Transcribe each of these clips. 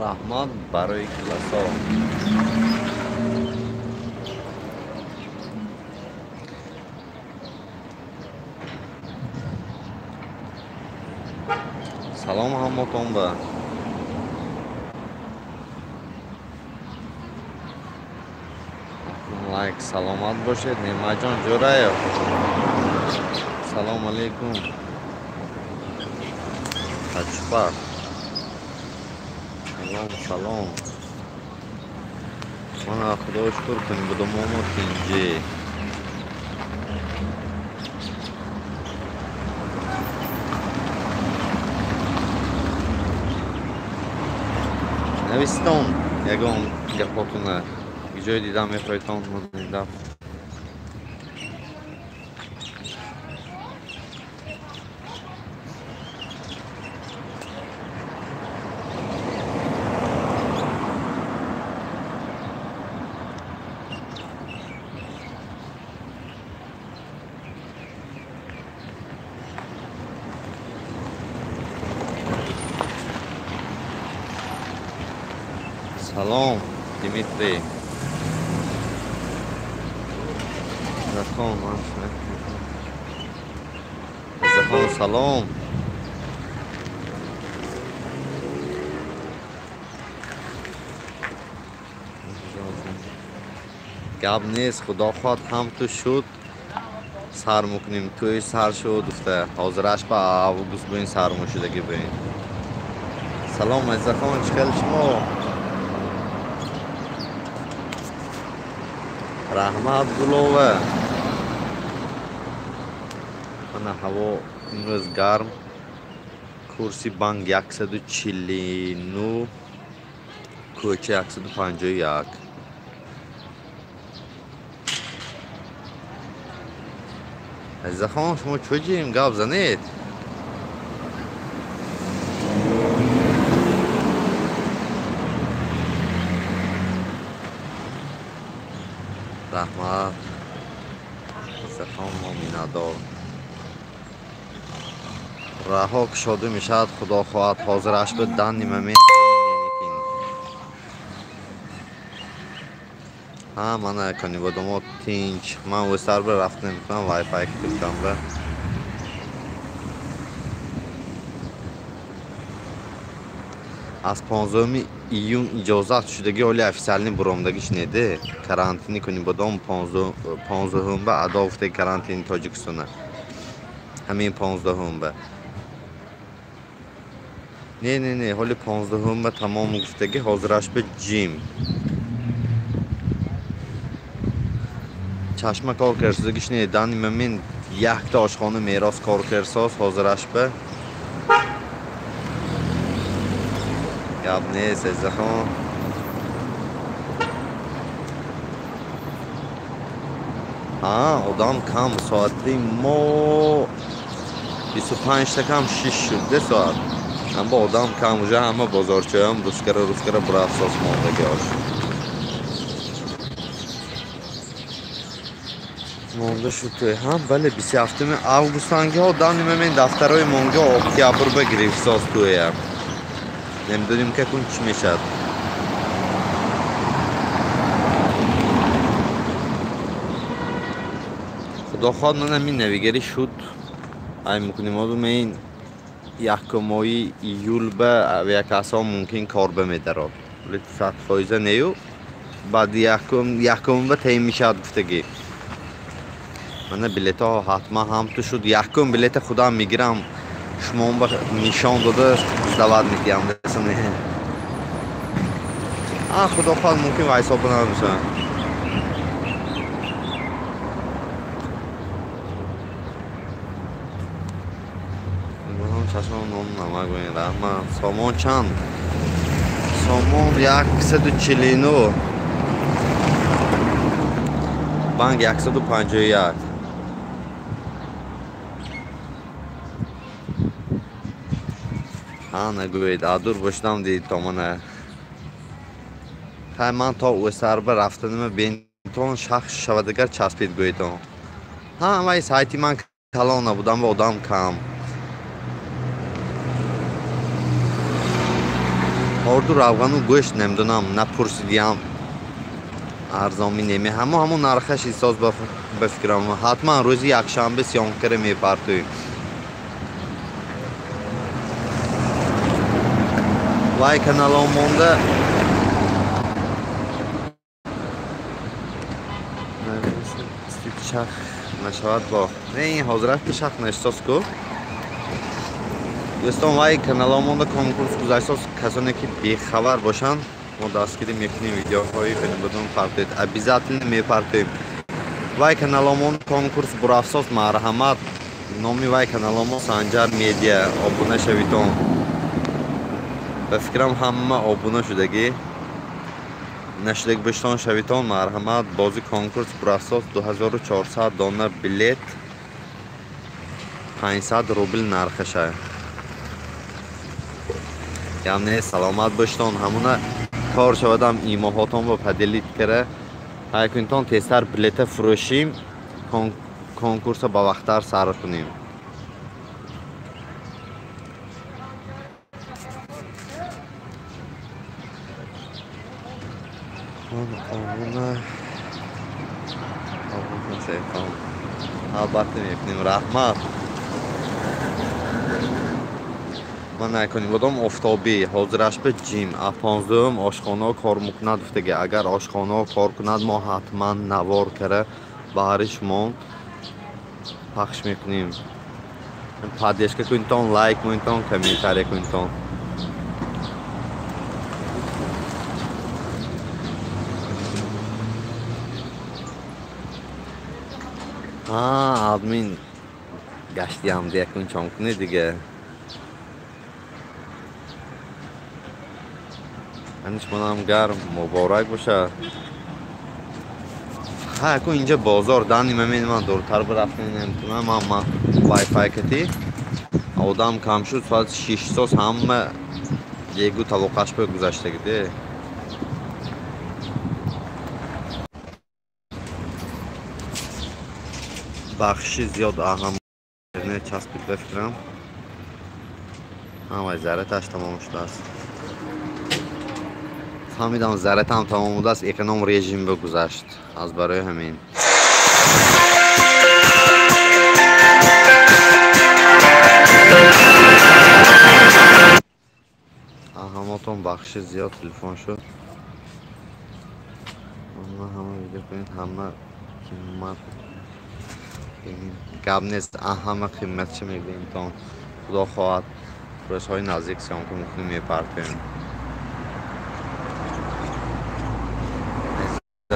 Раҳмат барои классо. Салом ҳаматон ба. Лайк, саломат бошед. Неъматҷон Ҷӯраев. Салом алейкум. Тачпар. Салом, салом. Мана Худо шукр кунем, будумомо тинҷӣ. Нависитон ягон гапотуна. Ҷой дидам мехоҳедтон дидам. Салом, Дмитрий. Захон, салом. Гап нест, худо хоҳад ҳам ту шуд сар мекунем. Тӯи сар шуд гуфта. Ҳозираш ба август буин сар мушудагӣ буин. Салом, Азизахон, чӣ хел шумо? Раҳмат Гулова. Мана ҳаво имрӯз гарм. Курси банк 149, кӯча 151. Азизахон, шумо чӯ ҷим гап занед? Раҳмат. Азизахон, мо миннатдор. Раҳо кушода мешавад, худо хоҳад. Ҳозираш ба данный момент. Ҳа, мана Конибодомо тинч. Ман o'сар ба рафта наметавонам, вай-фай кутам ба. Аз 15 июн иҷозат шудаги, ҳоли официални буромдагиш неде. Карантини Конибодом 15 ба адо гуфтаги карантини Тоҷикистона. Ҳамин 15 ба. Не, не, не, ҳоли 15 ба тамом гуфтаги, ҳозираш ба ҷим. Чашма кор керсодагиш не, данный момент якта ошхона мерос кор керсоз, ҳозираш ба. Гап нест, Азизахон. Ҳа, одам кам, соати мо 25 та кам 6 шуд, де соат. Аммо одам кам, уже ҳама бозорчаям рускара рускара бурафсос мондаги ош. Монда шуд тӯй. Ҳа, бале, 27 августангиҳо данный момент дафтарои монга октябр ба гирифтсоз тӯя. Намедонем ки акун чӣ мешавад. Худо хоҳад ман ҳамин навигарӣ шуд. Ай мекунем ин якум моҳи июл ба авиакассаҳо мумкин кор бамедарод. Вале 100% нею. Баъди якум ба таъин мешавад гуфтагӣ. Мана билетҳо ҳатман ҳам ту шуд. Якум билета худам мегирам. Шумо ба нишон дода сдават медиҳам. А, худо хоҳад мумкин вайсо бинависам. Чашмам ном намак бин, раҳмат. Сомон чанд? Сомон 149. Банк 151. Ҳа, нагӯед, адур бошдам дид то мана. Хай, ман то ӯсар ба рафтанима бентон шахс шавадагар часпид гӯедон. Ҳа, вай сайти ман калон набудам ва одам кам. Орду равғану гӯшт намедонам, напурсидиям. Арзонми неме. Ҳамо нархаш ҳисос ба фикрам. Ҳатман рӯзи якшанбе съёмкара мепартоем. Вай каналон монда шах нашавад бо. Не, ин ҳозираш ки шах нашисос ку. Дӯстон, вай каналон монда конкурс гузаштос, касоне ки бехабар бошанд, мо дастгирӣ мекунем, видеоҳои бенабудон партоед. Обязательно мепартоем. Вай каналомон конкурс бурафсос, марҳамат. Номи вай каналомо Санҷар Медиа, обуна шавитон. Ба фикрам ҳама обуна шудагӣ. Нашудаги бошитон шавитон, марҳамат. Бози конкурс бурафсос 2400 дона билет, 500 рубл нархаша. Яъне саломат бошитон, ҳамуна кор шавадам имоҳотон ба поделит кара. Ҳайкунтон тезтар билета фурӯшим, конкурса ба вақттар сар кунем. Албатта мекунем, раҳмат. Ман накунем бодом офтобӣ, ҳозираш ба ҷим, а 15 ошхонаҳо кор мекунад гуфтаги. Агар ошхонаҳо кор кунад, мо ҳатман навор кара баҳри шумо пахш мекунем. Поддержка кунитон, лайк кунитон, комментария кунитон. Админ гаштиам декун чон кунед дига. Анишмонам гарм муборак бошад. Ха, ку инҷа бозор дани ман ман дуртар бирафтем наметунам. Ман вай-фай кати одам кам шуд, соат 6 сос ҳама егу талоқаш ба гузаштагиде. Бахши зиёд аҳам часпид ба фикрам. Ҳамаи зараташ тамом шудааст. Фаҳмидам, заратам тамом будааст, эконом режим ба гузашт. Аз барои ҳамин. Аҳамотон бахши зиёд телефон шуд. Ҳама видео кунед, ҳама қимат гап нест, ҳама қиматча мегӯем тон. Худо хоҳад рӯзҳои наздик съёмка мекунем, мепартоем.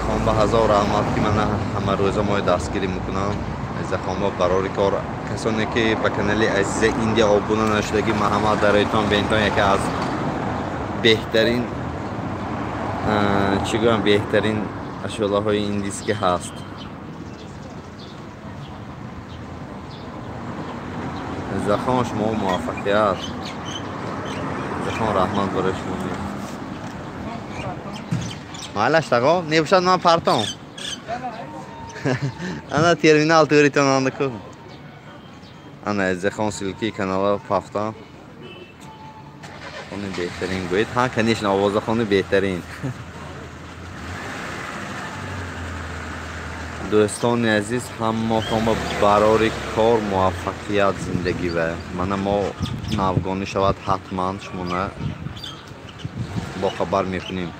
Хон ба ҳазор раҳмат ки ман ҳама рӯза мои дастгирӣ мекунам. Азизахон ба барори кор, касоне ки ба канали Азиза Индия обуна нашудагӣ, марҳамат дароитон бентон яке аз беҳтарин, чӣ гӯям, беҳтарин ашёлаҳои индийскӣ ҳаст. Азизахон, шумо муваффақият. Азизахон, раҳмат барои шумо. Майлаш тағо, небошад ман партом. Ана терминал туритон анда ку. Ана Азизахон ссылки канала пафтам. Хони беҳтарин гӯед. Ҳа, конечно, овозахони беҳтарин. Дӯстони азиз, ҳаммотон ба барори кор муваффақият зиндагӣ ва мана мо навгонӣ шавад, ҳатман шумона бохабар мекунем.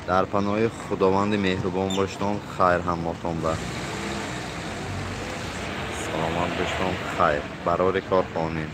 Дар паноҳи Худованди меҳрубон боштон, хайр ҳаммотон ба. Саломат боштон, хайр. Барори кор хонем.